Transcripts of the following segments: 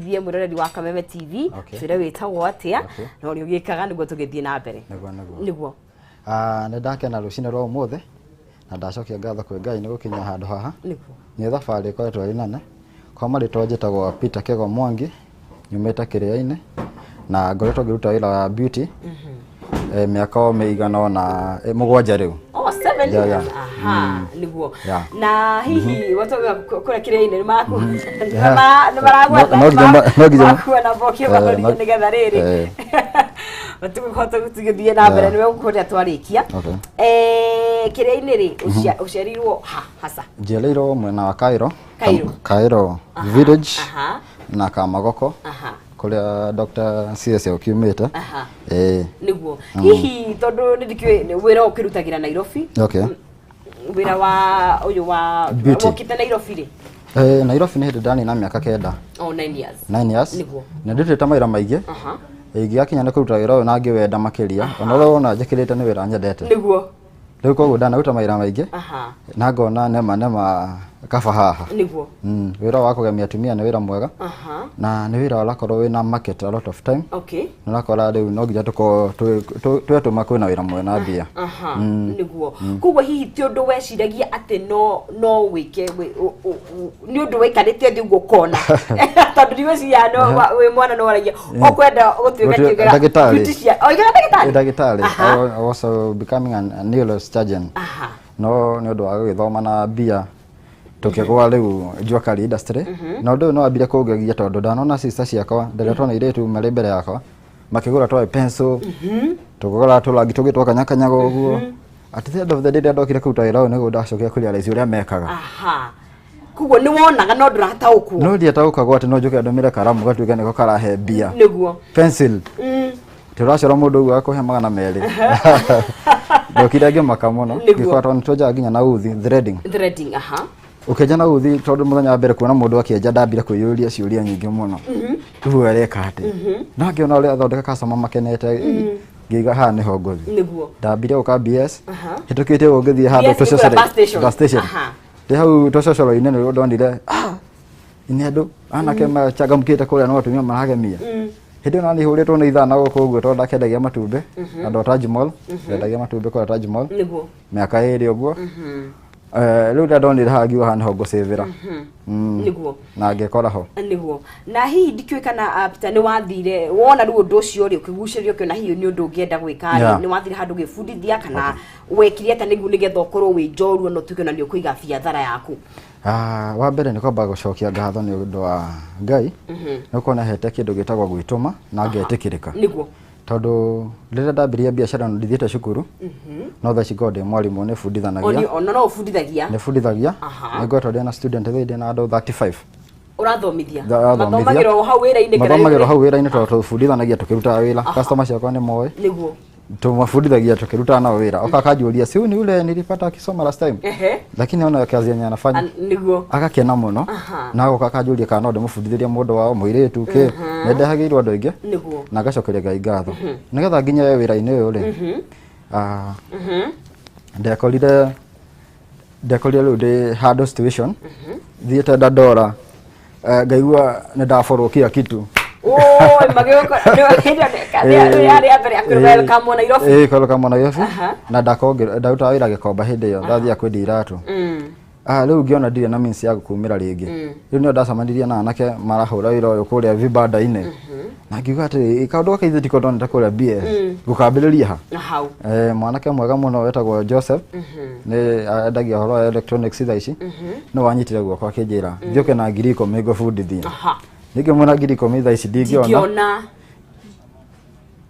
Thiĩ mwĩroreri wa Kameme TV. Twĩre wĩtagwo atĩa na ũrĩa ũgĩkaga nĩguo tũgĩthiĩ na mbere. Nĩguo. Nĩguo. Ah, nĩ ndakena rũcinĩ rwa ũmũthĩ na ndacokia ngatho kwĩ Ngai nĩ gũkinya handũ haha. Nĩ thabarĩ ĩkoretwo ĩrĩ nene. Kwa marĩtwa njĩtagwo Peter Kego Mwangi, nyumĩte Kĩrĩa-inĩ na ngoretwo ngĩruta wĩra wa beauty mĩaka o mĩigana ũna, 7 rĩu. Oh, 7 years. Aha, nĩguo. Na hihi watoka kũrĩa Kĩrĩa-inĩ nĩ maragwetha No nginya makuona mbokio mahoria nĩgetha rĩrĩ tũkũhota tũgĩthiĩ na mbere nĩwe kũrĩa twarĩkia. Kĩrĩa-inĩ rĩ, ũciarĩirwo ha hasa? Njiarĩirwo mwena wa Cairo. Cairo. Cairo village na Kamagoko kũrĩa Dr. CS okiumĩte. Nĩguo. Hihi tondũ nĩ ndikĩũĩ wĩra ũkĩrutagĩra Nairobi? Wĩra wa ũyũ wa wokĩte Nairobi rĩ? Nairobi nĩ hĩndĩ ndanina mĩaka 9. Oh, 9 years. 9 years. Nĩguo. Na ndutĩte mawĩra maingĩ. Ingĩgakinya nĩ kũruta wĩra ũyũ na ngĩwenda makĩria. Ona ũrĩa wona njĩkĩrĩte nĩ wĩra nyendete. Nĩguo. Rĩu koguo ndanaruta mawĩra maingĩ. Na ngona nema nema kaba haha. Nĩguo. Wĩra wa kũgemia atumia nĩ wĩra mwega. Na nĩ wĩra ũrakorwo wĩna market a lot of time. Ũrakora rĩu no nginya tũkorwo twetũma kwĩna wĩra mwega na mbia. Nĩguo. Koguo hihi ti ũndũ weciragia atĩ no wĩke nĩ ũndũ waikarĩte thĩ ũguo ũkona. Tondũ ndigwĩciria no wĩ mwana no waragia ũkwenda gũtuĩka kĩũgera Ndagĩtarĩ. beautician. Oh, oigaga ndagĩtarĩ? Ndagĩtarĩ. I was becoming a neurosurgeon. No nĩ ũndũ wa gũgĩthoma na mbia tũkĩgũa rĩu jua kali industry. Na ũndũ ũyũ no wambire kũngegia tondũ ndanona sister ciakwa nderetwo nĩ airĩtu marĩ mbere yakwa makĩgũra twa pencil, tũkĩgũra tũrangi tũngĩ twakanyakanyaga ũguo. At the end of the day rĩrĩa ndokire kũruta wĩra ũyũ nĩguo ndacokire kũrealize ũrĩa mekaga. Koguo nĩ wonaga no ndũrataũkwo. No ndiataũkagwo atĩ no njũke ndũmĩre karamu gatuĩke nĩko karahe mbia. Nĩguo. Pencil. Tũracora mũndũ ũguo akũhe 200. Ndokire ngĩmaka mũno. Ngĩkora tondũ nĩtwenjaga nginya na uthi, threading. Threading, aha. Ũkĩenja na uthi tondũ mũthenya wa mbere kuona mũndũ akĩenja ndambire kwĩyũria ciũria nyingĩ mũno. Rĩu areka atĩa? No ngĩona ũrĩa athondeka customer makenete, ngĩiga haha nĩho ngũthiĩ. Nĩguo. Ndambire gũka BS. Hĩtũkĩte ũguo ngĩthiĩ handũ BS nĩ kũrĩa bus station. Bus station. Ndĩ hau tũcocoro-inĩ nĩguo ndonire, nĩ andũ anake machangamkĩte kũrĩa no atumia maragemia. Hĩndĩ ĩyo nani hũrĩtwo nĩ ithaa na gũkũ ũguo tondũ ndakendagia matumbĩ andũ a Taj Mall, ndendagia matumbĩ kũrĩa Taj Mall. Nĩguo. Mĩaka 2 ũguo. Rĩu rĩrĩa ndonire haha ngiuga haha nĩho ngũcĩvĩra. Nĩguo. Na ngĩkora ho. Nĩguo. Na hihi ndikĩũĩ kana Peter nĩ wathire wona rĩu ũndũ ũcio rĩ ũkĩgucĩrĩrio ũkĩona hihi nĩ ũndũ ũngĩenda gwĩka rĩ, nĩ wathire handũ gwĩbundithia kana wekire atĩa nĩguo nĩgetha ũkorwo wĩ njorua na ũtuĩke ona nĩ ũkũiga biathara yaku? Wa mbere nĩ kwamba gũcokia ngatho nĩ ũndũ wa Ngai. Nĩ gũkorwo nĩ ahete kĩndũ gĩtagwo gwĩtũma na ngetĩkĩrĩka. Nĩguo. Tondũ rĩrĩa ndambirie biacara ĩno ndithiĩte cukuru, no thaa ici ngoragwo ndĩ mwarimũ, nĩ bundithanagia. Ona no ũbundithagia? Nĩ bundithagia. Nĩ ngoretwo ndĩ na student thaa ndĩ na andũ 35. Ũrathomithia? Ndathomithia. Mathomagĩra o hau wĩra-inĩ kana Mathomagĩra hau wĩra-inĩ tondũ tũbundithanagia tũkĩrutaga wĩra. Customer ciakwa nĩ moĩ. Nĩguo. Tumafundithagia tukirutana nao wira. Oka akanjũria, si huyu ni ule nilipata akisoma last time? Lakini ona kazi yenye anafanya. Nĩguo. Agakena mũno. Na agoka akanjũria kana no ndĩmũbundithĩrie mũndũ wao mũirĩtu kĩ. Nĩ ndehagĩirwo andũ aingĩ. Nĩguo. Na ngacokeria Ngai ngatho. Nĩgetha nginye wĩra-inĩ ũyũ rĩ. Ndekorire rĩu ndĩ handũ situation. Thiĩte Dandora. Ngaigua nĩ ndaborwo kila kitu. Oi, magĩũka yarĩ ya mbere ya kwĩ welcome Nairobi. Welcome Nairobi. Na ndarutaga wĩra Gĩkomba hĩndĩ ĩyo, ndathiaga kwendia iratũ. Rĩu ngĩona ndirĩ na means ya gũkumĩra rĩngĩ. Rĩu nĩho ndacemanirie na anake marahũra wĩra ũyũ kũrĩa vibanda-inĩ. Na ngiuga atĩrĩ, kaũndũ gaka ithuĩ tiko ndonete kũrĩa BS. Ngũkambĩrĩria ha? Na hau. Mwanake mwega mũno wetagwo Joseph. Nĩ endagia ũhoro wa electronics thaa ici. Nĩ wanyitire guoko akĩnjĩra, thiĩ ũke na 10,000 ngũbundithie. Ningĩ mwena 10,000 thaa ici ndingĩona. Ndingĩona.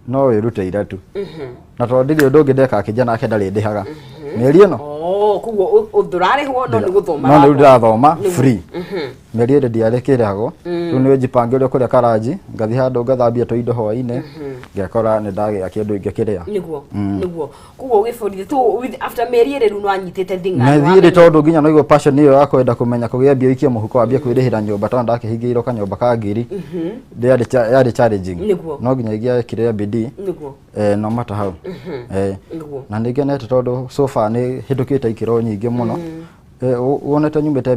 No wĩrute ira tu. Na tondũ ndirĩ ũndũ ũngĩ ndeka akĩnjia nake ndarĩ ndĩhaga. Mĩeri ĩno? Oh, koguo ndũrarĩhwo no nĩ gũthoma. No rĩu ndĩrathoma free. Mĩeri ĩrĩ ndiarĩkĩrĩhagwo. Rĩu nĩ njipange ũrĩa kũrĩa karanji, ngathiĩ handũ ngathambia tũindo hwaĩ-inĩ, ngekora nĩ ndagĩa kĩndũ ingĩkĩrĩa. Nĩguo. Nĩguo. Koguo ũgĩbundithia tu after mĩeri ĩrĩ rĩu nĩwanyitĩte thing'a. Na thiĩ tondũ nginya no igua passion ĩyo ya kwenda kũmenya kũgĩa mbia ũikie mũhuko wambie kwĩrĩhĩra nyũmba tondũ ndakĩhingĩirwo kanyũmba ka ngiri. Yarĩ challenging. Nĩguo. No nginya ingĩekire bidii. Nĩguo. No mata hau. Nĩguo. Na nĩ ngenete tondũ so far nĩ hĩtũkĩte ikĩro nyingĩ mũno. Wonete nyumĩte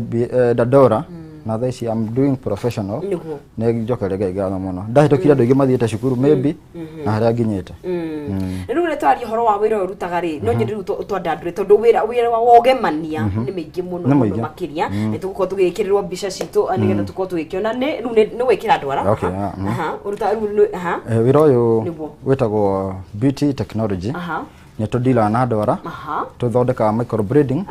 Dandora. Na thaa ici I'm doing professional. Nĩ njokeria Ngai ngatho mũno. Ndahĩtũkire andũ aingĩ mathiĩte cukuru maybe na harĩa nginyĩte. Rĩu rĩ twaria ũhoro wa wĩra ũyũ ũrutaga rĩ, no nyende rĩu twandandũre, tondũ wĩra wa ũgemania nĩ mĩingĩ mũno Nĩ mũno mũingĩ. Makĩria. Nĩ tũgũkorwo tũgĩkĩrĩrwo mbica citũ nĩgetha tũkorwo tũgĩkĩona nĩ rĩu nĩ gwĩkĩra ndwara. Okay, yeah. Aha, ũruta rĩu aha. Wĩra ũyũ wĩtagwo beauty technology. Nĩ tũdealaga na ndwara. Tũthondekaga microblading.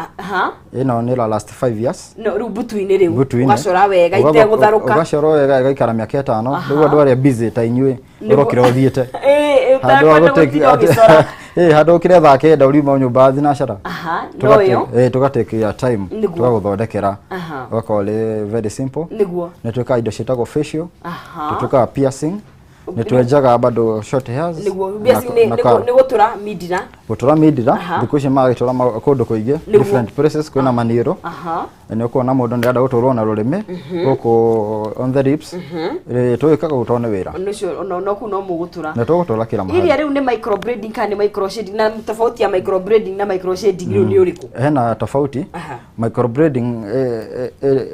Ĩno nĩ ĩra last 5 years. No rĩu mbutu-inĩ rĩu Mbutu-inĩ. Ũgacora wega itegũtharũka. Ũgacora wega ĩgaikara mĩaka 5. Rĩu andũ arĩa busy ta inyuĩ ũrokĩra ũthiĩte. Handũ ha Ũtakwenda gũtinda ũgĩcora. Handũ ũkĩre thaa 9 uriuma nyũmba thinacara. Aha, no ĩyo. Tũgatake your time. Tũgagũthondekera. Ũgakorwo rĩ very simple. Nĩ twĩkaga indo ciĩtagwo facial. Tũtwĩkaga piercing. Nĩ twenjaga bado short hairs. Piercing na nĩ gũtũra mindira. Gũtũra mindira. Thikũ ici magagĩtũra kũndũ kũingĩ. Different places, kwĩna maniũrũ. Nĩ ũkuona mũndũ nĩ arenda gũtũrwo na rũrĩmĩ gũkũ on the lips. Tũgĩkaga ũguo tondũ nĩ wĩra. Ũcio no kũu no mũgũtũra. Nĩ tũgũtũra kila mahali. Iria rĩu nĩ microblading kana nĩ microshading, na tofauti ya microblading na microshading rĩu nĩ ũrĩkũ? Hena tofauti. Microblading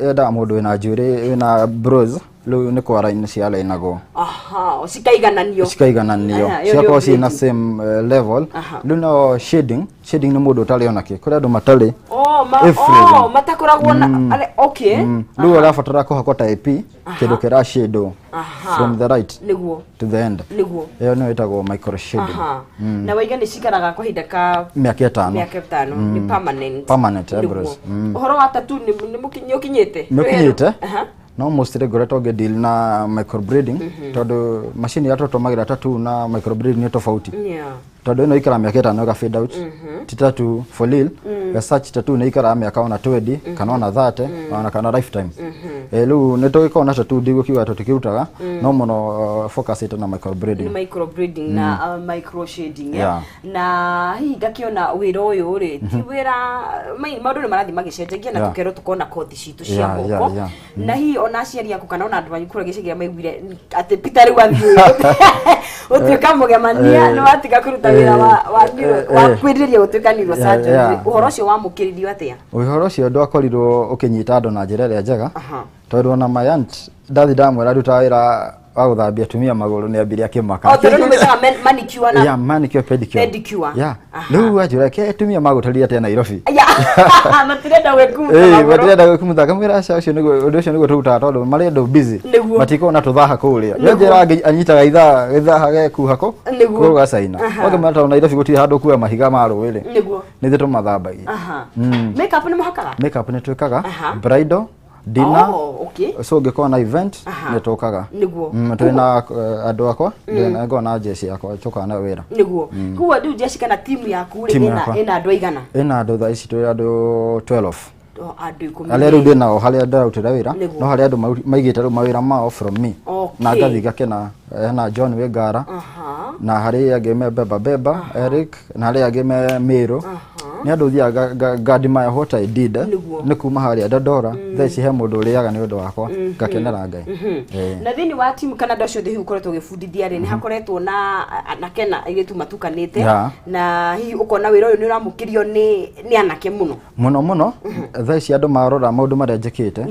yendaga mũndũ wĩna njuĩrĩ, wĩna brows, rĩu nĩ kwa line ciarainagwo. Aha, cikaigananio. Cikaigananio. Aha, ĩyo nĩyo Cigakorwo ciĩna blading. same level. Rĩu no shading nĩ mũndũ ũtarĩ onakĩ. Kũrĩ andũ matarĩ. Oh, Everything. oh, matakoragwo na okay. Rĩu ũrabatara kũhakwo ta AP, kĩndũ kĩra shade from the right to the end. Ĩyo nĩyo ĩtagwo micro shading. Na waiga nĩ cikaraga kwa ihinda ka mĩaka 5. Mĩaka 5 nĩ permanent. Permanent eyebrows. Ũhoro wa tattoo nĩ ũkinyĩte? Nĩ ũkinyĩte. No mostly ngoretwo ngĩ deal na microblading, tondũ macini ĩrĩa tũtũmagĩra tattoo na microblading nĩ tofauti. Tondũ ĩno ikara mĩaka 5 ĩga fade out. Ti tattoo for real. As such tattoo nĩ ikaraga mĩaka ona 20 kana ona 30 ona kana lifetime. Rĩu nĩ tũgĩkorwo na tattoo, ndigũkiuga tũtikĩrutaga, no mũno focus ĩte na microblading. Nĩ microblading na microshading, eh? Yeah. Na hihi ngakĩona wĩra ũyũ rĩ ti wĩra maũndũ nĩ marathiĩ magĩcenjagia na tũkerwo tũkona kothi citũ cia moko. Na hihi ona aciari aku kana ona andũ anyu kũrĩa gĩcagi maiguire atĩ Peter rĩu athiĩ gũtuĩka mũgemania, nĩ watiga kũruta wĩra wa kwĩrirĩria gũtuĩka neurosurgeon, ũhoro ũcio wamũkĩririo atĩa? Ũhoro ũcio ndwakorirwo ũkĩnyita andũ na njĩra ĩrĩa njega, tondũ ona my aunt ndathi ndamwĩra ndutaga wĩra wa gũthambia atumia magũrũ, nĩ ambire akĩmaka. O tondũ nĩ mwĩtaga manicure na Yeah, manicure, pedicure. Pedicure. Yeah. Rĩu anjĩra ke atumia magũtarire atĩa Nairobi. Ya, matirenda gwĩkumutha magũrũ. Matirenda gwĩkumutha. Ngamwĩra aca, ũcio nĩguo ũndũ ũcio nĩguo tũrutaga tondũ marĩ andũ busy. Matikoragwo na tũthaha kũrĩa. Nĩnjĩra anyitaga ithaa gĩthaha gekuha kũ kũu gacaina. Ũngĩmwĩra tondũ Nairobi gũtirĩ handũ kuoya mahiga ma rũĩ rĩ. Nĩ ithuĩ tũmathambagia. Makeup nĩ mũhakaga? Makeup nĩ twĩkaga. Bridal, dinner. Oh, okay. So ũngĩkorwo na event, nĩ tũkaga. Twĩna andũ akwa, ngoragwo na jeshi yakwa tũkaga nayo wĩra. Koguo rĩu jeshi kana timu yaku rĩ, Timu yakwa. Ĩna andũ aigana? Ĩna andũ thaa ici twĩ andũ 12. O, andũ 10. Arĩa rĩu ndĩ nao harĩa ndĩrarutĩra wĩra, no harĩa andũ maigĩte rĩu mawĩra mao from me. Na ngathiĩ ngakena, hena John Wĩngara, na harĩ angĩ me Beba Beba, Eric, na harĩ angĩ me Mĩrũ. Nĩ andũ thiaga nga admire what I did, nĩ kuma harĩa Dandora, thaa ici he mũndũ ũrĩaga nĩ ũndũ wakwa, ngakenera Ngai. Na thĩinĩ wa timu kana andũ acio othe hihi ũkoretwo ũgĩbundithia rĩ, nĩ hakoretwo na anake na airĩtu matukanĩte, na hihi ũkona wĩra ũyũ nĩ ũramũkĩrio nĩ anake mũno? Mũno mũno, thaa ici andũ marora maũndũ marĩa njĩkĩte,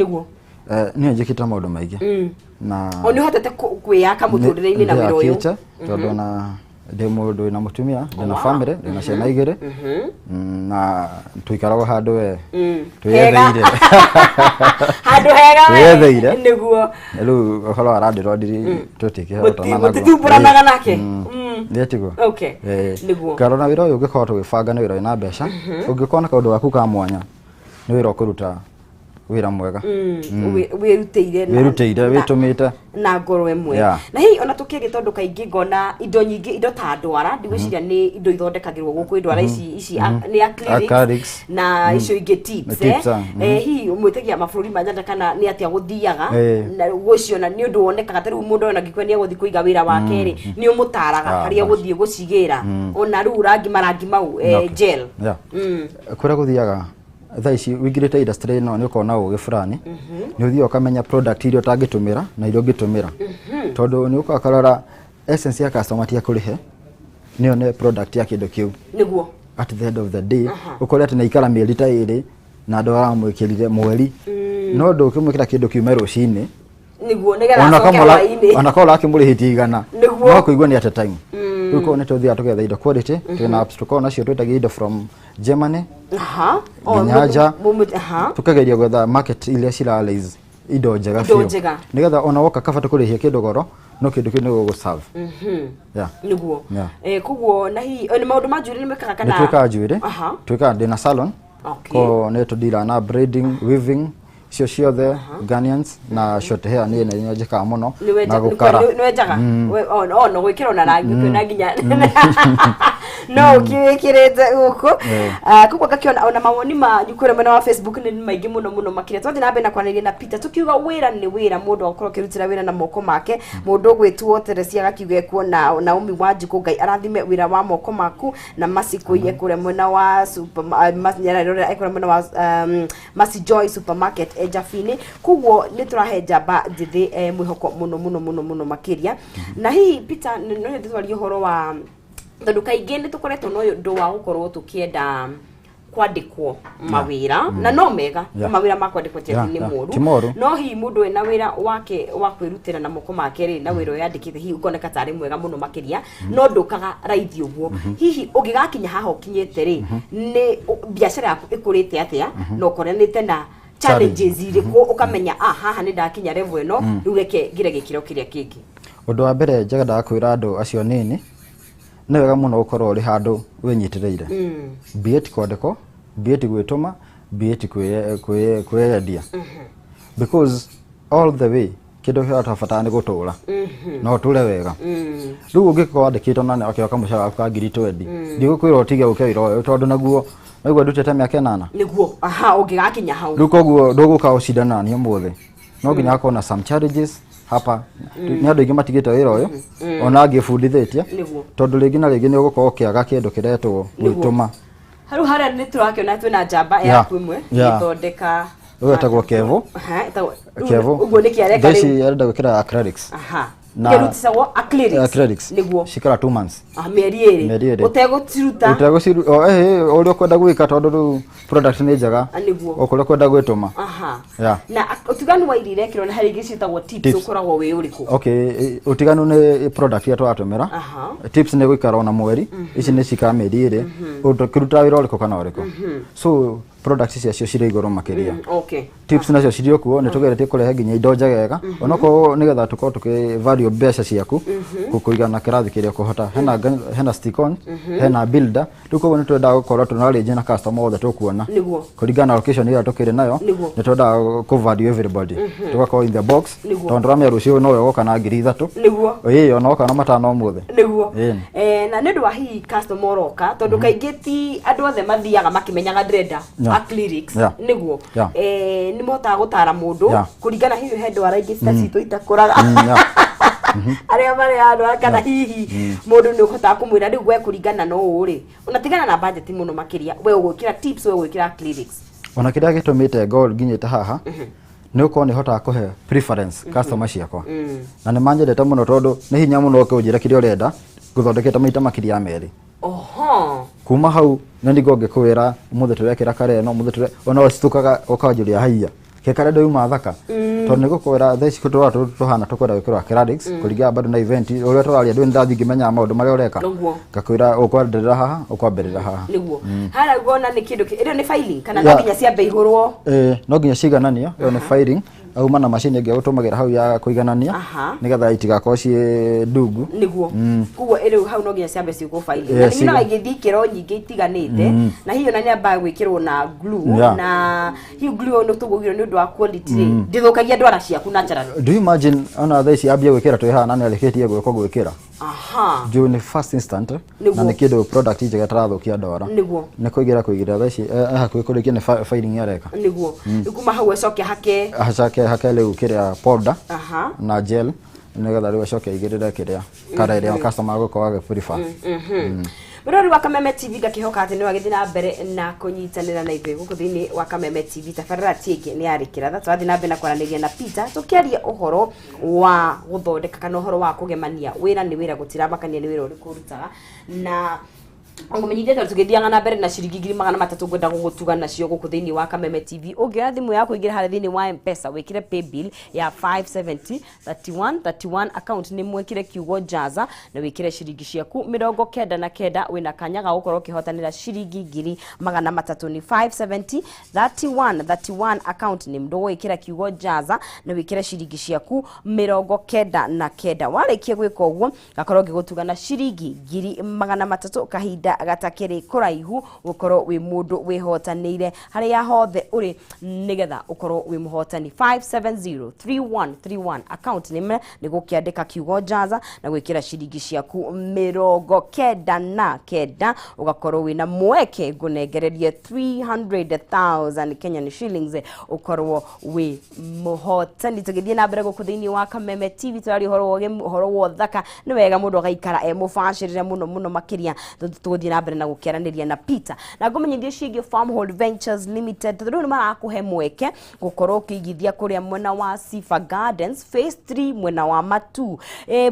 niĩ njĩkĩte maũndũ maingĩ. Na O nĩ ũhotete kwĩyaka mũtũrĩre-inĩ na wĩra ũyũ? Ndĩyakĩte, tondũ ona ndĩ mũndũ wĩna mũtumia, ndĩna family, ndĩna ciana 2, na tũikaraga handũ we Hega. twĩyetheire. Handũ hega we. Twĩyetheire. Rĩu ũhoro wa landlord tũtikĩhotana naguo. Mũtithumbũranaga nake? Nĩ tiguo. Ngarora wĩra ũyũ ũngĩkorwo tũgĩbanga nĩ wĩra wĩna mbeca, ũngĩkorwo na kaũndũ gaku ka mwanya, nĩ wĩra ũkũruta wĩra mwega. Wĩrutĩire Wĩrutĩire, wĩtũmĩte. Na ngoro ĩmwe. Na hihi ona tũkĩaria, tondũ kaingĩ ngona indo nyingĩ, indo ta ndwara, ndigwĩciria nĩ indo ithondekagĩrwo gũkũ, ndwara ici nĩ acrylics Acrylics. Na icio ingĩ tips, Tips, eh. Hihi mwĩtagia mabũrũri ma nja kana nĩ atĩa gũthiaga na gũciona? Nĩ ũndũ wonekaga ta rĩu mũndũ ona angĩkorwo nĩ egũthiĩ kũiga wĩra wake rĩ, nĩ ũmũtaraga harĩa egũthiĩ gũcigĩra, ona rĩu rangi, marangi mau, gel? Yeah. Kũrĩa gũthiaga thaa ici ũingĩrĩte industry ĩno nĩ ũkoragwo na ũgĩ fulani, nĩ ũthiaga ũkamenya product iria ũtangĩtũmĩra na iria ũngĩtũmĩra, tondũ nĩ ũkaga ũkarora essence ya customer ti akũrĩhe nĩyo nĩ product ya kĩndũ kĩu. At the end of the day ũkore atĩ nĩaikara mĩeri ta 2 na andũ aramwĩkĩrire mweri. No ndũkĩmwĩkĩra kĩndũ kiume rũcinĩ niguo nigetha acoke hwainĩ. Ona korwo ũrakĩmũrĩhĩtie 100. Nĩguo. No kũigua nĩ at a time. Rĩu koguo nĩ tũthiaga tũgetha indo quality, twĩna apps tũkoragwo nacio twĩtagia indo from Germany Aha. Oh, nginya nja. Aha. Tukageria gwetha market iria cira raise indo njega Indo biũ njega. Nĩgetha ona woka kaba tũkũrĩhie kĩndũ goro no kĩndũ kĩu nĩ gũgũserve. Yeah. Niguo. Yeah. Koguo na hihi nĩ maũndũ ma njuĩrĩ nĩ mekaga kana? Nĩ twĩkaga njuĩrĩ. Aha. Twĩkaga, ndĩna salon. Okay. Ko nĩ tũdira na braiding, weaving, cio ciothe, Ghanaians na short hair niĩ nĩ njĩkaga mũno na gũkara. Nĩ wenjaga? Oh, no gwĩkĩra ona rangi ũkĩona nginya no ũkĩwĩkĩrĩte gũkũ. Ah, koguo ngakĩona ona mawoni manyu kũrĩa mwena wa Facebook nĩ maingĩ mũno mũno makĩria. Twathiĩ na mbere na kwaranĩria na Peter tukiuga wĩra nĩ wĩra, mũndũ agakorwo akĩrutĩra wĩra na moko make. Mũndũ ũgwĩtwo Teresia agakiuga ekuo na Naomi Wanjikũ, Ngai arathime wĩra wa moko maku na Masikũiye kũrĩa mwena wa super, ekũrĩa mwena wa Mercy Joy Supermarket Njabini. Koguo nĩ tũrahe njamba njĩthĩ mwĩhoko mũno mũno mũno mũno makĩria. Na hihi Peter, no nyende twarie ũhoro wa tondũ kaingĩ nĩ tũkoretwo na ũndũ wa gũkorwo tũkĩenda kwandĩkwo mawĩra, na no mega mawĩra ma kwandĩkwo ti atĩ nĩ moru. Ti moru. No hihi mũndũ wĩna wĩra wake wa kwĩrutĩra na moko make rĩ, na wĩra ũyũ yandĩkĩte hihi ũkoneka tarĩ mwega mũno makĩria, no ndũkaga raithi ũguo. Hihi ũngĩgakinya haha ũkinyĩte rĩ, nĩ biacara yaku ĩkũrĩte atĩa na ũkoranĩte na challenges irĩkũ ũkamenya, ah, haha nĩ ndakinya level ĩno, rĩu reke ngire gĩkĩro kĩrĩa kĩngĩ? Ũndũ wa mbere njendaga kwĩra andũ acio nini, nĩ wega mũno gũkorwo ũrĩ handũ wĩnyitĩrĩire, be it kwandĩkwo, be it gwĩtũma, be it kwĩyendia, because all the way kĩndũ kĩrĩa tũrabatara nĩ gũtũra na ũtũre wega. Rĩu ũngĩkorwo wandĩkĩtwo na ũkĩoka mũcara waku ka 20,000, ndigũkwĩra ũtige ũke wĩra ũyũ, tondũ naguo naguo ndutĩte mĩaka 8. Nĩguo, aha, ũngĩgakinya hau. Rĩu koguo ndũgũka ũcindana nani ũmũthĩ, no nginya hakorwo na some challenges hapa. Nĩ andũ aingĩ matigĩte wĩra ũyũ ona angĩbundithĩtie, tondũ rĩngĩ na rĩngĩ nĩ ũgũkorwo ũkĩaga kĩndũ kĩretwo gwĩtũma. Hau harĩa nĩ tũrakĩona twĩna njamba yaku ĩmwe ĩgĩthondeka. Ũyũ etagwo Kevo. Aha, rĩu Kevo. Ũguo nĩkĩ areka? Thaa ici Rĩu arenda gwĩkĩra acrylics. Na ticagwo acrylics? Acrylics. Cikara 2 months. Ah, mĩeri 2. Mĩeri 2. Ũtegũciruta? Ũtegũciru o ũrĩa ũkwenda gwĩka, tondũ rĩu product nĩ njega. Ah, nĩguo. O kũrĩa ũkwenda gwĩtũma. Yeah. Na ũtiganu wa iria irekĩrwo na harĩ ingĩ ciĩtagwo tips, Tips. ũkoragwo wĩ ũrĩkũ? Okay, ũtiganu nĩ product iria tũratũmĩra. Tips nĩ gũikara ona mweri, ici nĩ cikara mĩeri 2 ũkĩruta wĩra ũrĩkũ kana ũrĩkũ, so product ciacio cirĩ igũrũ makĩria. Tips nacio cirĩ o kuo, nĩ tũgeretie kũrehe nginya indo njegega onokorwo nĩgetha tũkorwo tũkĩ value mbeca ciaku kũigana kĩrathi kĩrĩa ũkũhota. Hena hena stick on, hena builder. Rĩu koguo nĩ twendaga gũkorwo tũna range na customer othe tũkuona kũringana na location ĩrĩa tũkĩrĩ nayo. Nĩ twendaga kũ value everybody, tũgakorwo in the box, tondũ tũramenya rũciũ nowe ũgoka na 3000. Ĩĩ, ona oka na 5 ũmũthĩ. Ĩĩ. Na nĩ ũndũ wa hihi customer ũroka, tondũ kaingĩ ti andũ othe mathiaga makĩmenyaga ndĩrenda acrylics. Nĩ mohotaga gũtara mũndũ kũringana hihi he ndwara ingĩ cita citũ itakũraga, arĩa marĩ andũ, kana hihi mũndũ nĩ ũhotaga kũmwĩra rĩu we kũringana na ũũ rĩ, ona tigana na budget mũno makĩria, we ũgwĩkĩra tips, we ũgwĩkĩra acrylics? Ona kĩrĩa gĩtũmĩte ngorwo nginyĩte haha nĩ gũkorwo nĩ hotaga kũhe preference customer ciakwa, na nĩ manyendete mũno, tondũ nĩ hinya mũno ũke ũnjĩre kĩrĩa ũrenda ngũthondekete maita makĩria ya merĩ. Kuma hau nĩ ningũ ngĩkwĩra ũmũthĩ tũrekĩra kare ĩno, ũmũthĩ tũre ona ũcitukaga ũkanjũria, haiya, ke kare ndĩuma thaka, tondũ nĩ gũkwĩra thaa ici tũrora tũtũ tũhana tũkwenda gwĩkĩrwo acrylics kũringana bado na event ũrĩa tũraria. Ndũĩ nĩ ndathiĩ ngĩmenyaga maũndũ marĩa ũreka. Ngakwĩra ũkwambĩrĩra haha, ũkwambĩrĩra haha. Nĩguo harĩa ngona nĩ kĩndũ ĩno nĩ filing kana no nginya ciambe ihũrwo? No nginya cigananio. Ĩyo nĩ filing, auma na macini ĩngĩ ũtũmagĩra hau ya kũiganania nĩgetha itigakorwo ciĩ ndungu. Nĩguo, koguo ĩrĩu hau no nginya ciambe ciĩkwo filing, na nĩ nyonaga igĩthiĩ ikĩro nyingĩ itiganĩte, na hihi ona nĩ ambaga gwĩkĩrwo na glue. Na hihi glue ĩyo nĩ tũgũgirwo nĩ ũndũ wa quality rĩ, ndĩthũkagia ndwara ciaku naturally? Do you imagine ona thaa ici ambia gwĩkĩra twĩ haha na nĩ arĩkĩtie gwĩkwo gwĩkĩra juu nĩ fast instant na nĩ kĩndũ product njega ĩtarathũkia ndwara. Nĩ kũigĩra thaa ici hakuhĩ kũrĩkia nĩ filing areka. Nĩguo, rĩu kuma hau acoke hake? Acoke hake rĩu kĩrĩa powder na gel, nĩgetha rĩu acoke aigĩrĩre kĩrĩa kara ĩrĩa customer agũkorwo agĩ prefer. Mũrori wa Kameme TV, ngakĩhoka atĩ nĩ wagĩthiĩ na mbere na kũnyitanĩra na ithuĩ gũkũ thĩinĩ wa Kameme TV. Tabarĩra ti ĩngĩ nĩ yarĩkĩra tha tũrathiĩ na mbere na kwaranĩria na Peter tũkĩaria ũhoro wa gũthondeka kana ũhoro wa kũgemania. Wĩra nĩ wĩra, gũtiramakania nĩ wĩra ũrĩkũ ũrutaga. Na Ngũmenyithia tondũ tũgĩthiaga na mbere na ciringi 300,000 ngwenda gũgũtuga nacio gũkũ thĩinĩ wa Kameme TV. Ũngĩoya thimũ yaku ũingĩre harĩa thĩinĩ wa M-Pesa, wĩkĩre paybill ya 570 31 31, account nĩ mwĩkĩre kiugo Jaza na wĩkĩre ciringi ciaku 99, wĩna kanya ga gũkorwo ũkĩhotanĩra ciringi 300,000. Nĩ 570 31 31, account nĩ ndũgwĩkĩra kiugo Jaza na wĩkĩre ciringi ciaku 99. Warĩkia gwĩka ũguo, gakorwo ngĩgũtuga na ciringi 300,000 kahinda gatakĩrĩ kũraihu, gũkorwo wĩ mũndũ wĩhotanĩire harĩa hothe ũrĩ nĩgetha ũkorwo wĩ mũhotani. 5703131, account name nĩ gũkĩandĩka kiugo Jaza na gwĩkĩra ciringi ciaku 99, ũgakorwo wĩna mweke ngũnengererie 300,000 Kenyan shillings, ũkorwo wĩ mũhotani. Tũgĩthiĩ na mbere gũkũ thĩinĩ wa Kameme TV, tũraria ũhoro wa ũthaka. Nĩ wega mũndũ agaikara e mũbacĩrĩre mũno mũno makĩria. Tũgũthiĩ na mbere na gũkĩaranĩria na Peter na ngũmenyithie ciĩgiĩ Farmhold Ventures Limited, tondũ rĩu nĩ marakũhe mweke gũkorwo ũkĩigithia kũrĩa mwena wa Sifa Gardens Phase 3, mwena wa Matu.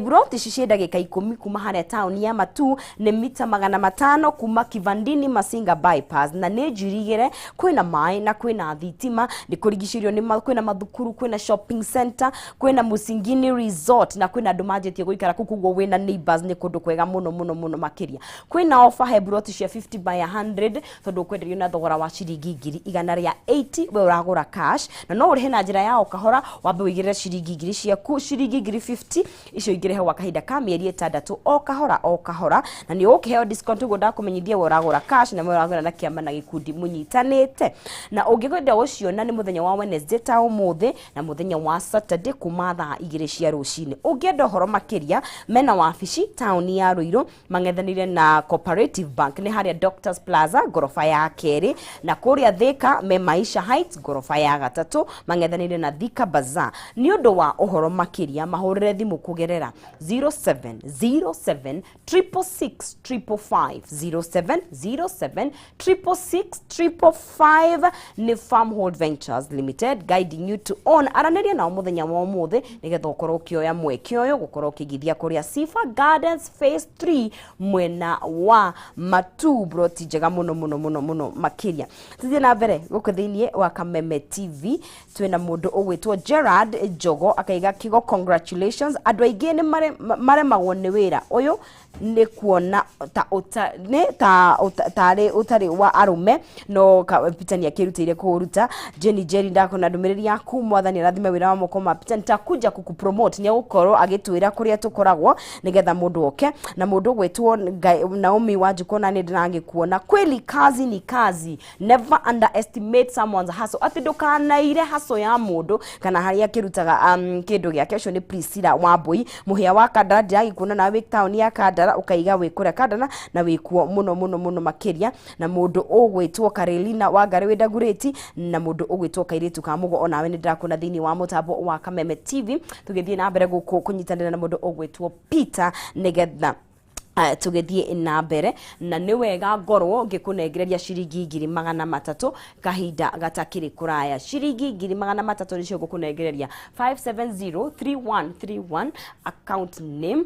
Buroti ici ciĩ ndagĩka 10 kuma harĩa taũni ya Matu, nĩ mita 500 kuma Kivandini Masinga bypass, na nĩ njirigĩre, kwĩna maĩ na kwĩna thitima, nĩ kũrigicĩirio nĩ kwĩna mathukuru, kwĩna shopping center, kwĩna Musingini Resort, na kwĩna andũ manjĩtie gũikara kũu, koguo wĩna neighbors. Nĩ kũndũ kwega mũno mũno mũno makĩria. Kwĩna offer he buroti cia 50 by 100, tondũ ũkwenderio na thogora wa ciringi 180,000. We ũragũra cash na no ũrĩhe na njĩra ya o kahora, wambe ũigĩrĩre ciringi ngiri ciaku, ciringi ngiri 50 icio ingĩrĩhe gwa kahinda ka mĩeri 6, o kahora o kahora, na nĩ ũgũkĩheo discount. Ũguo ndakũmenyithia, we ũragũra cash na we ũragũra na kĩama na gĩkundi mũnyitanĩte. Na ũngĩkwenda gũciona nĩ mũthenya wa Wednesday ta ũmũthĩ na mũthenya wa Saturday kuma thaa 2 cia rũcinĩ. Ũngĩenda ũhoro makĩria, mena wabici taũni ya Ruiru, mang'ethanĩire na Cooperative Bank, nĩ harĩa Doctors Plaza ngoroba ya kerĩ, na kũrĩa Thika me Maisha Heights ngoroba ya gatatũ, mang'ethanĩire na Thika Bazaar. Nĩ ũndũ wa ũhoro makĩria, mahũrĩre thimũ kũgerera 0707 666 555, 0707 666 555. Nĩ Farmhold Ventures Limited, guiding you to own. Aranĩria nao mũthenya wa ũmũthĩ nĩgetha ũkorwo ũkĩoya mweke ũyũ gũkorwo ũkĩigithia kũrĩa Sifa Gardens Phase 3, mwena wa Matu, broti njega mũno mũno mũno mũno makĩria. Tũthiĩ na mbere gũkũ thĩinĩ wa Kameme TV. Twĩna mũndũ ũgwĩtwo Gerard Njogo, akaiga kigo congratulations. Andũ aingĩ nĩ maremagwo nĩ wĩra ũyũ nĩ kuona ta ũta nĩ ta tarĩ ũtarĩ wa arũme, no Peter nĩ akĩrutĩire kũũruta. Jenny Jerry, ndakona ndũmĩrĩri yaku. Mwathani arathime wĩra wa moko ma Peter. Nitakuja kukupromote. Nĩ egũkorwo agĩtwĩra kũrĩa tũkoragwo nĩgetha mũndũ oke. Na mũndũ ũgwĩtwo Naomi Wanjikũ, na nĩ ndĩragĩkuona. Kweli kazi ni kazi, never underestimate someone's hustle, atĩ ndũkanaire hustle ya mũndũ kana harĩa akĩrutaga kĩndũ gĩake. Ũcio nĩ Priscilla Wambui Mũhĩa wa Kandara, ndĩragĩkuona nawe wĩ taũni ya Kandara, ũkaiga wĩ kũrĩa Kandara na wĩkuo mũno mũno mũno makĩria. Na mũndũ ũgwĩtwo Karelina Wangari wĩ Ndagurĩti, na mũndũ ũgwĩtwo Kairĩtu ka Mũgo, onawe nĩ ndĩrakuona thĩinĩ wa mũtambo wa Kameme TV. Tũgĩthiĩ na mbere gũkũ kũnyitanĩra na mũndũ ũgwĩtwo Peter nĩgetha tũgĩthiĩ na mbere, na nĩ wega ngorwo ngĩkũnengereria ciringi 300,000 kahinda gatakĩrĩ kũraya. Ciringi 300,000 nĩcio ngũkũnengereria. 5703131, account name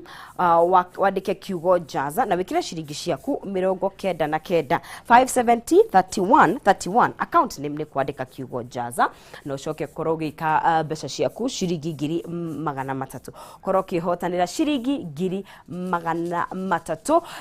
wandĩke kiugo Jaza na wĩkĩre ciringi ciaku 99. 570 31 31, account name nĩ kwandĩka kiugo Jaza na ũcoke korwo ũgĩka mbeca ciaku ciringi 300,000, korwo ũkĩhotanĩra ciringi 300,000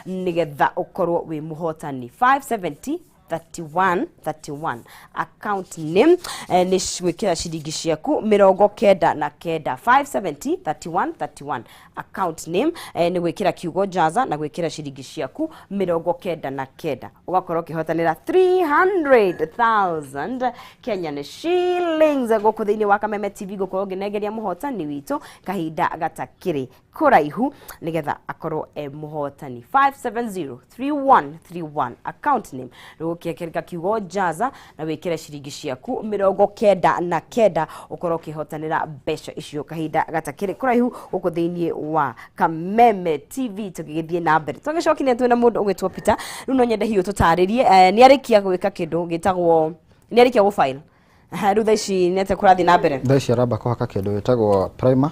nĩgetha ũkorwo wĩ mũhotani. 570 31 31, account name nĩ gwĩkĩra ciringi ciaku 99. 570 31 31, account name nĩ gwĩkĩra kiugo Jaza na gwĩkĩra ciringi ciaku 99, ũgakorwo ũkĩhotanĩra 300,000 Kenyan shillings gũkũ thĩinĩ wa Kameme TV. Gũkorwo ngĩnengeria mũhotani witũ kahinda gatakĩrĩ kũraihu nĩgetha akorwo e mũhotani. 5703131, account name nĩ gũkĩandĩka kiugo Jaza na wĩkĩre ciringi ciaku 99, ũkorwo ũkĩhotanĩra mbeca icio kahinda gatakĩrĩ kũraihu gũkũ thĩinĩ wa Kameme TV. Tũgĩgĩthiĩ na mbere, tũgĩcokire twĩna mũndũ ũgwĩtwo Peter. Rĩu no nyende hiũ tũtarĩrie, nĩ arĩkia gwĩka kĩndũ gĩtagwo, nĩ arĩkia gũ file. Rĩu thaa ici nĩ atĩa kũrathiĩ na mbere? Thaa ici aramba kũhaka kĩndũ gĩtagwo primer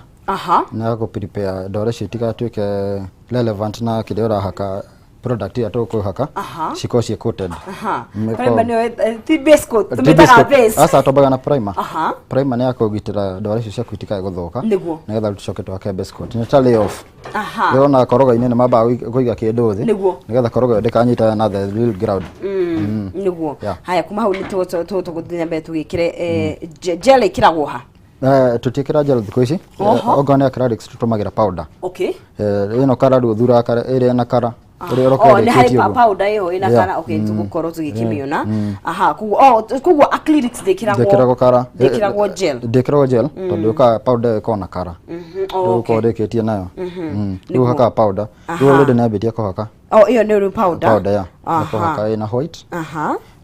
na gũ prepare ndore icio itigatuĩke relevant na kĩrĩa ũrahaka product ĩrĩa tũkũhaka cikorwo ciĩ coated. Primer nĩyo ti base coat, tũmĩtaga base. Aca, twambaga na primer. Primer nĩ ya kũgitĩra ndwara icio ciaku itikae gũthũka, nĩgetha tũcoke tũhake base coat, nĩ ta lay off. Rĩu ona koroga-inĩ nĩ mambaga kũiga kĩndũ thĩ nĩgetha koroga ĩyo ndĩkanyitane na the real ground. Nĩguo. Haya, kuma hau nĩ tũgũthiĩ na mbere tũgĩkĩre gel. Ĩkĩragwo ha? Tũtiĩkĩra gel thikũ ici. Okorwo nĩ acrylics tũtũmagĩra powder. Ĩno kara rĩu ũthuraga kara ĩrĩa ĩna kara ũrĩa ũroka. Oh, nĩ harĩ ĩrĩkĩtie ũguo. Powder ĩyo ĩna kara. Okay, tũgũkorwo tũgĩkĩmĩona. Aha, koguo oh, koguo acrylics ndĩkĩragwo Ndĩkĩragwo kara. Ndĩkĩragwo gel. Ndĩkĩragwo gel tondũ yũkaga powder ĩyo ĩkoragwo na kara. Rĩu ũkorwo ũrĩkĩtie nayo. Rĩu ũhakaga powder. Rĩu already nĩ ambĩtie kũhaka. Oh, ĩyo nĩ rĩu powder. Powder ya kũhaka ĩna white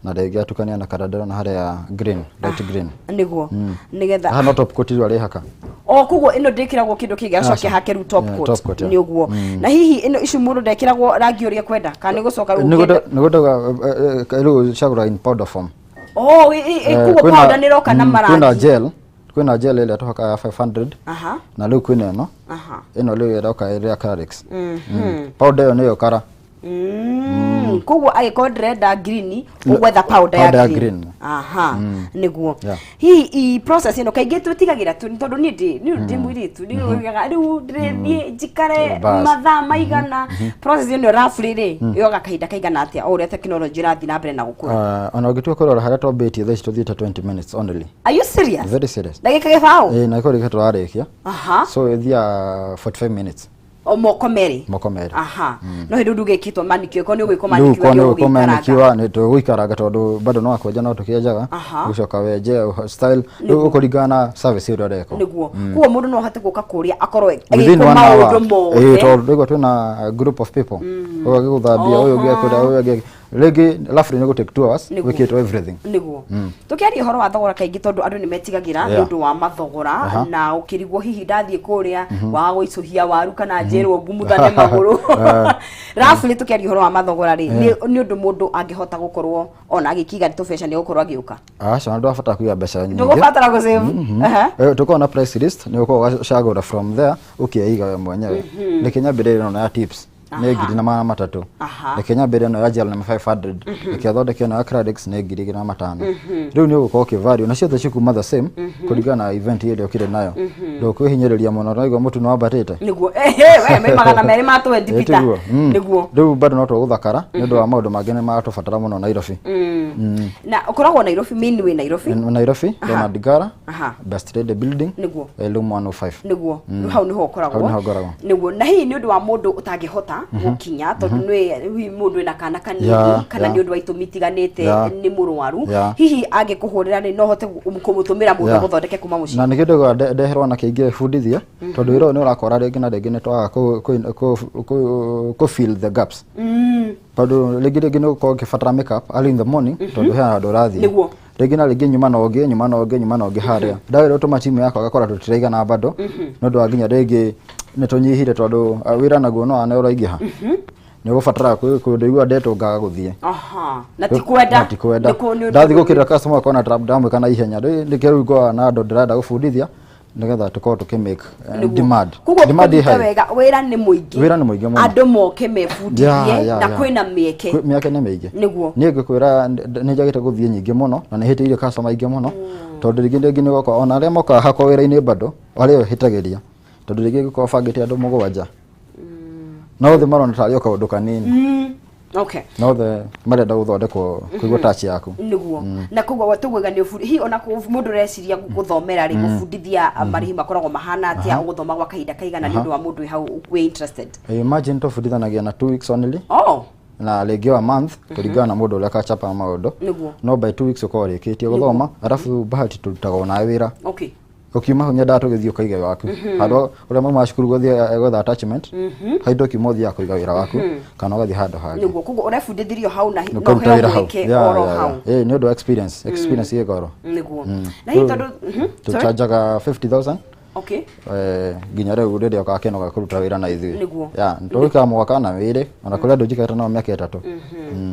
na rĩngĩ atukania na kara ndĩrona harĩa green, light green. Nĩguo nĩgetha Haha no top coat rĩu arĩhaka. O koguo ĩno ndĩkĩragwo kĩndũ kĩngĩ, acoke Aca. hake rĩu top Yeah, coat. top coat, yeah. Nĩ ũguo. Na hihi ĩno ici mũndũ ndekĩragwo rangi ũrĩa kwenda kana nĩ gũcoka rĩu Nĩguo ũkĩenda? Nĩguo ndauga rĩu cagũra in powder form. Oh, koguo powder nĩ ĩroka na Kwĩna marangi. gel, kwĩna gel ĩrĩa tũhakaga ya 500 na rĩu kwĩna ĩno. Ĩno rĩu ĩroka ĩrĩ acrylics. Powder ĩyo nĩyo kara. Koguo angĩkorwo ndĩrenda green, ũgwetha powder ya Powder ya green. Green. Aha, nĩguo. Hihi process ĩno kaingĩ twĩtigagĩra tu tondũ niĩ ndĩ mũirĩtu, nĩ rĩu ndĩrĩthiĩ njikare Bas. mathaa maigana? Process ĩno roughly rĩ, yoga kahinda kaigana atĩa o ũrĩa technology ĩrathiĩ na mbere na gũkũra? Ona ũngĩtua kũrora harĩa twambĩtie thaa ici, tũthiĩte 20 minutes only. Are you serious? Very serious. Ndagĩka gĩbaũ? Ĩĩ, na ĩkorwo rĩngĩ tũrarĩkia. So ĩthiaga 45 minutes. O moko merĩ? Moko merĩ. Aha, no hĩndĩ ũndũ ũgĩkĩtwo manicure, ko nĩ ũgwĩkwo Rĩu manicure? ko nĩ Nĩ ũgwĩkwo ũgũgĩikaranga. Manicure nĩ tũgũikaranga tondũ bado no akwenja no tũkĩenjaga. Gũcoka wenje style rĩu ũkũringana na service ĩrĩa ũrekwo. Nĩguo, koguo mũndũ no ahote gũka kũrĩa akorwo Within agĩkwo one hour. maũndũ Ĩĩ, mothe. tondũ rĩu twĩna group of people, ũyũ agĩgũthambia, ũyũ ũngĩ akũrĩa, ũyũ ũngĩ rĩngĩ roughly nĩ gũ take 2 hours wĩkĩtwo everything. Nĩguo tũkĩaria ũhoro wa thogora kaingĩ, tondũ andũ nĩ metigagĩra nĩ ũndũ wa mathogora na ũkĩrigwo hihi ndathiĩ kũrĩa waga gũicũhia waru kana njĩrwo ngumuthane magũrũ. Roughly tũkĩaria ũhoro wa mathogora rĩ, nĩ ũndũ mũndũ angĩhota gũkorwo ona agĩkiga tũbeca nĩ gũkorwo agĩũka? Aca, ndũrabatara kũiga mbeca nyingĩ. Ndũgũbatara gũsave. Tũkoragwo na price list, nĩ ũkoragwo ũgacagũra from there ũkĩiga we mwenyewe. Reke nyambĩrĩrie ĩno ya tips nĩ 1300. Reke nyambĩrĩrie ĩno ya gel nĩ 500. Reke thondeke ĩno ya acrylics nĩ 2500. Rĩu nĩ ũgũkorwo ũkĩvalue na ciothe cikuma the same kũringana na event ĩrĩa ũkĩrĩ nayo. Ndũkwĩhinyĩrĩria mũno, naigua mũtu nĩ wambatĩte. Nĩguo, ehe, we me 220. Ĩ, Peter. tiguo? Nĩguo. Rĩu bado no tũgũthakara nĩ ũndũ wa maũndũ mangĩ nĩ maratũbatara mũno Nairobi. Na ũkoragwo Nairobi, main wĩ Nairobi? Nairobi, Ronald Ngara, Best Lady Building, room 105. Nĩguo, rĩu hau nĩho ũkoragwo. Hau nĩho ngoragwo. Nĩguo. Na hihi nĩ ũndũ wa mũndũ ũtangĩhota gũkinya tondũ nĩ hihi mũndũ wĩna kana kanini kana nĩ ũndũ wa itũmi itiganĩte nĩ mũrwaru, hihi angĩkũhũrĩra rĩ, no hote kũmũtũmĩra mũndũ agũthondeke kuma mũciĩ? Na nĩkĩo ndauga ndeherwo na kĩingĩ bundithia, tondũ wĩra ũyũ nĩ ũrakora rĩngĩ na rĩngĩ nĩ twaga kũ fill the gaps, tondũ rĩngĩ rĩngĩ nĩ ũgũkorwo ũkĩbatara makeup early in the morning tondũ hena handũ ũrathiĩ. Rĩngĩ na rĩngĩ nyuma na ũngĩ, nyuma na ũngĩ, nyuma na ũngĩ harĩa ndawĩra ũtũma timu yakwa agakora tũtiraigana bado nĩ ũndũ wa nginya rĩngĩ nĩ tũnyihire tondũ wĩra naguo no wane ũraingĩha, nĩ ũgũbatara kũndũ igua ndetwo ngaga gũthiĩ. Aha, na ti kwenda. Na ti kwenda. Nĩ Ndathiĩ gũkĩrĩra customer akona ndamwĩka na ihenya. Rĩu nĩkĩo rĩu ngoragwo na andũ ndĩrenda gũbundithia nĩgetha tũkorwo tũkĩ make demand. Koguo Demand ĩ kũnyita high. wega, wĩra nĩ mũingĩ. Wĩra nĩ mũingĩ mũno. Andũ moke mebundithie na kwĩna mĩeke. Mĩeke nĩ mĩingĩ. Niĩ ngĩkwĩra nĩ njagĩte gũthiĩ nyingĩ mũno na nĩ hĩtĩirie customer aingĩ mũno, tondũ rĩngĩ rĩngĩ nĩ ũgakora ona arĩa mokaga hakwa wĩra-inĩ bado arĩa hĩtagĩria, tondũ rĩngĩ ngĩkorwo bangĩte andũ mũgwanja no othe marona tarĩ o kaũndũ kanini. No othe marenda gũthondekwo kũigua touch yaku. Nĩguo, na koguo tũguiga nĩ ũbundi hihi ona mũndũ ũreciria gũthomera rĩ, gũbundithia, marĩhi makoragwo mahana atĩa, ũgũthoma gwa kahinda kaigana, nĩ ũndũ wa mũndũ wĩ hau wĩ interested? Imagine tũbundithanagia na 2 weeks only na rĩngĩ a month kũringana na mũndũ ũrĩa akachapa maũndũ. No by 2 weeks ũkorwo ũrĩkĩtie gũthoma, arabu bahati tũrutaga onawe wĩra. Ũkiuma hau nyendaga tũgĩthiĩ ũkaiga waku handũ ũrĩa mauma cukuru gũthiĩ gwetha attachment haitũ, ũkiuma ũthiaga kũiga wĩra waku kana ũgathiĩ handũ hangĩ. Nĩguo, koguo ũrebundithirio hau na no Ũkaruta heo wĩra hau. mweke oro hau. Ĩĩ, nĩ ũndũ wa experience, ĩ goro. Nĩguo, na hihi tondũ sorry. Tũchanjaga 50,000 nginya rĩu rĩrĩa ũgakĩnoga kũruta wĩra na ithuĩ. Ya tũgĩkaga mwaka na wĩrĩ, ona kũrĩ andũ njikarĩte nao mĩaka 3.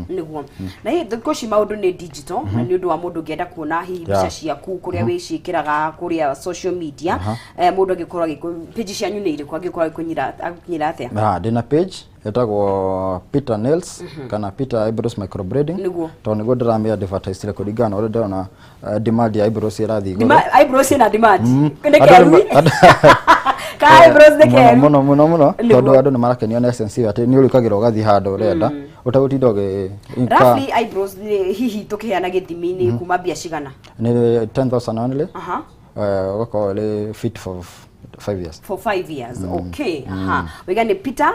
Nĩguo, na hihi thikũ ici maũndũ nĩ digital, na nĩ ũndũ wa mũndũ ũngĩenda kuona hihi mbica ciaku kũrĩa wĩciĩkĩraga kũrĩa social media, mũndũ angĩkorwo agĩkũ page cianyu nĩ irĩkũ, angĩkorwo agĩkũnyira agĩkinyĩra atĩa? Ah, ndĩna page Ĩtagwo Peter Nails kana Peter Eyebrows Microblading. Tondũ nĩguo ndĩramĩ advertise kũringana na ũrĩa ndĩrona, demand ya eyebrows ĩrathiĩ igũrũ. Eyebrows ĩna demand. Nĩ Andũ keru ka eyebrows nĩ mũno keru. Mũno mũno mũno. Tondũ andũ nĩ marakenio nĩ essence ĩyo atĩ nĩ ũrĩkagĩra ũgathiĩ handũ ũrenda ũtagũtinda ũgĩ Roughly eyebrows nĩ hihi tũkĩheana gĩthimi nĩ kuma mbia cigana? Nĩ 10,000 only. Ũgakorwo ũrĩ fit for 5 years. For 5 years, okay. Aha, wĩga nĩ Peter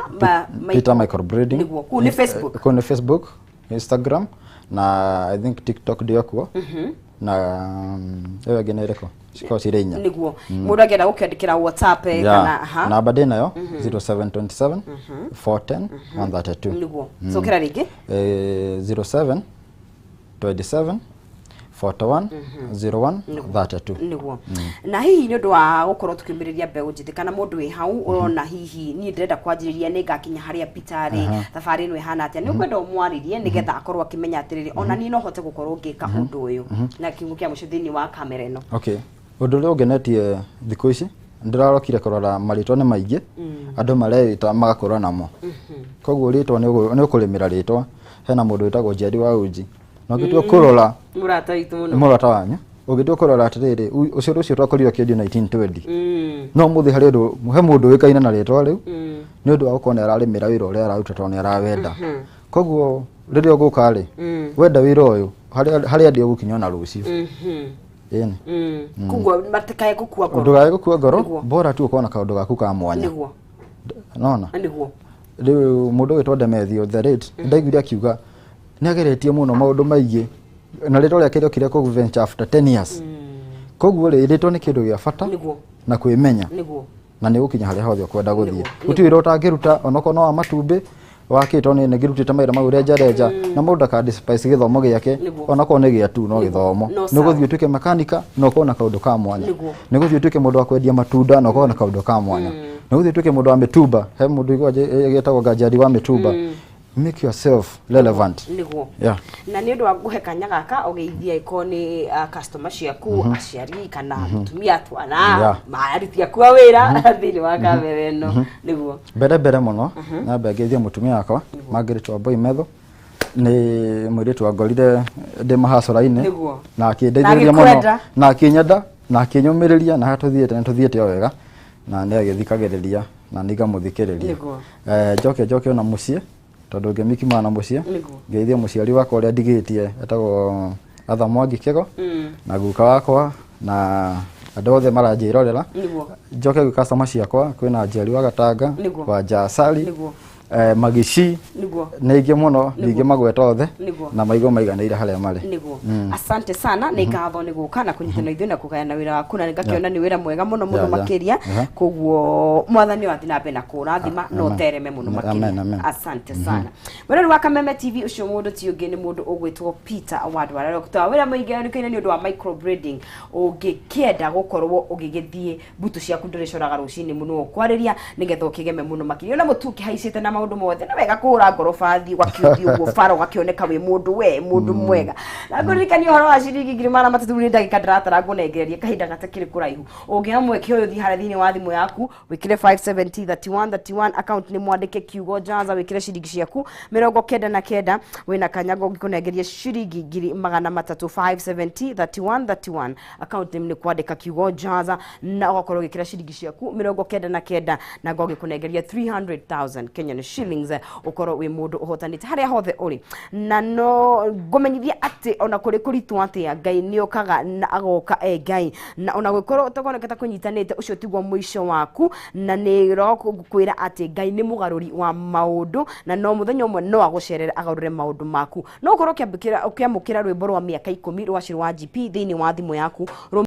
Peter Microblading. Nĩguo kũu nĩ Facebook? Kũu nĩ Facebook, Instagram na I think TikTok ndĩo kuo na ĩyo ĩngĩ nĩ ĩrĩkũ, cikorwo cirĩ inya. Nĩguo mũndũ angĩenda gũkĩandĩkĩra WhatsApp, kana aha. Namba ndĩ nayo 0727 410 132. Nĩguo, cokera rĩngĩ. 07 27 41 01 32. Nĩguo, na hihi nĩ ũndũ wa gũkorwo tũkĩũmĩrĩria mbeũ njĩthĩ kana mũndũ wĩ hau ũrona hihi niĩ ndĩrenda kwanjĩrĩria, nĩ ngakinya harĩa Peter rĩ, thabarĩ ĩno ĩhana atĩa, nĩ ũkwenda ũmwarĩrie nĩgetha akorwo akĩmenya atĩrĩrĩ, ona niĩ no hote gũkorwo ngĩka ũndũ ũyũ, na kiugo kĩa mũico thĩinĩ wa kamera ĩno? Okay, ũndũ ũrĩa ũngenetie thikũ ici ndĩrarokire kũrora marĩtwa nĩ maingĩ, andũ mareĩta magakũra namo, koguo rĩtwa nĩ ũkũrĩmĩra rĩtwa. Hena mũndũ wĩtagwo Njeri wa Uji na ũngĩtua kũrora Mũrata witũ mũno. Mũrata wanyu, ũngĩtua kũrora atĩrĩrĩ, ũcũrũ ũcio twakorirwo akĩendio 1920, no mũthĩ harĩ ũndũ he mũndũ ũĩkaine na rĩtwa rĩu nĩ ũndũ wa gũkorwo nĩ ararĩmĩra wĩra ũrĩa araruta tondũ nĩ arawenda. Koguo rĩrĩa ũgũka rĩ, wenda wĩra ũyũ harĩa ndĩ ũgũkinya ona rũciũ, ĩni. Koguo matikae gũkua ngoro. Ndũgae gũkua ngoro. Bora tu ũkorwo na kaũndũ gaku ka mwanya. Nona rĩu mũndũ ũgĩtwo Demethio the Late, ndaiguire akiuga nĩ ageretie mũno maũndũ maingĩ na rĩtwa rĩake rĩokire kũ venture after 10 years. Koguo rĩ, rĩtwa nĩ kĩndũ gĩa bata na kwĩmenya na nĩ ũgũkinya harĩa hothe ũkwenda gũthiĩ. Gũtirĩ wĩra ũtangĩruta onokorwo no wa matumbĩ wakĩtwo nĩ ngĩrutĩte mawĩra mau renja renja, na mũndũ ndaka despise gĩthomo gĩake. Onakorwo nĩ gĩa tu no gĩthomo. No Nĩ sawa. ũgũthiĩ ũtuĩke makanika na ũkorwo na kaũndũ ka mwanya. Nĩ ũgũthiĩ ũtuĩke mũndũ wa kwendia matunda na ũkorwo na kaũndũ ka mwanya. Nĩ ũgũthiĩ ũtuĩke mũndũ wa mĩtumba, he mũndũ igua getagwo Ganjari wa mĩtumba. Make yourself relevant. Yeah. Na nĩ ũndũ wa ngũhe kanya gaka ũgeithia ĩkorwo nĩ customer ciaku, aciari kana mũtumia, twana, aruti aku a wĩra thĩinĩ wa kamera ĩno, nĩguo. Mbere mbere mũno nyambe ngeithie mũtumia wakwa Margaret Wambui Metho, nĩ mũirĩtu wangorire ndĩ mahacũra-inĩ na akĩndeithĩrĩria mũno. Agĩkwenda. Na akĩnyenda na akĩnyũmĩrĩria, na harĩa tũthiĩte nĩ tũthiĩte o wega na nĩ agĩthikagĩrĩria na nĩ ngamũthikĩrĩria. Njoke njoke ona mũciĩ tondũ ngemi kiumaga na mũciĩ. Ngeithie mũciari wakwa ũrĩa ndigĩtie etagwo Arthur Mwangi Kĩgo na guka wakwa na andũ othe maranjĩrorera. Njoke gwĩ customer ciakwa, kwĩna Njeri wa Gatanga, wa Jasari, Magici, nĩ aingĩ mũno, ndingĩmagweta othe na maigua maiganĩire harĩa marĩ. Nĩguo, asante sana, nĩ ngatho nĩ gũka na kũnyitana ithuĩ na kũgayana wĩra waku, na ngakĩona nĩ wĩra mwega mũno mũno makĩria. Koguo mwathani ũrathiĩ na mbere na kũrathima na ũtereme mũno Amen, amen. makĩria. Asante sana. Mwĩrori wa Kameme TV, ũcio mũndũ ti ũngĩ nĩ mũndũ ũgwĩtwo Peter Wandwara, ũrutaga wĩra mũingĩ ũrĩkaine nĩ ũndũ wa microblading. Ũngĩkĩenda gũkorwo ũgĩgĩthiĩ mbutu ciaku ndũrĩcoraga rũcinĩ mũno ũkwarĩria nĩgetha ũkĩgeme mũno makĩria, ona mũtu ũkĩhaicĩte na maũndũ mothe nĩ wega kũhũra ngorobathi ũgakĩũthiĩ ũguo bara ũgakĩoneka wĩ mũndũ we mũndũ mwega. Na ngũririkania ũhoro wa ciringi 300,000, nĩ ndagĩka ndĩratara ngũnengereria kahinda gatakĩrĩ kũraihu. Ũngĩoya mweke ũyũ, thiĩ harĩa thĩinĩ wa thimũ yaku wĩkĩre 570 31 31, account nĩ mwandĩke kiugo Jaza, wĩkĩre ciringi ciaku 99, wĩna kanyago ngĩkũnengeria ciringi 300,000. 570 31 31, account name nĩ kwandĩka kiugo Jaza na ũgakorwo ũgĩkĩra ciringi ciaku 99 na ngogĩkũnengeria 300,000 Kenyan shillings, ũkorwo wĩ mũndũ ũhotanĩte harĩa hothe ũrĩ. Na no ngũmenyithia atĩ ona kũrĩ kũritũ atĩa, Ngai nĩ okaga na agoka e Ngai, na ona gwĩkorwo ũtakoneka ta kũnyitanĩte, ũcio tiguo mũico waku, na nĩ kwĩra atĩ Ngai nĩ mũgarũri wa maũndũ na no mũthenya ũmwe no agũcerere agarũre maũndũ maku. No ũkorwo ũkĩamũkĩra rwĩmbo rwa mĩaka 10 rwa Shirũ wa GP thĩinĩ wa thimũ yaku.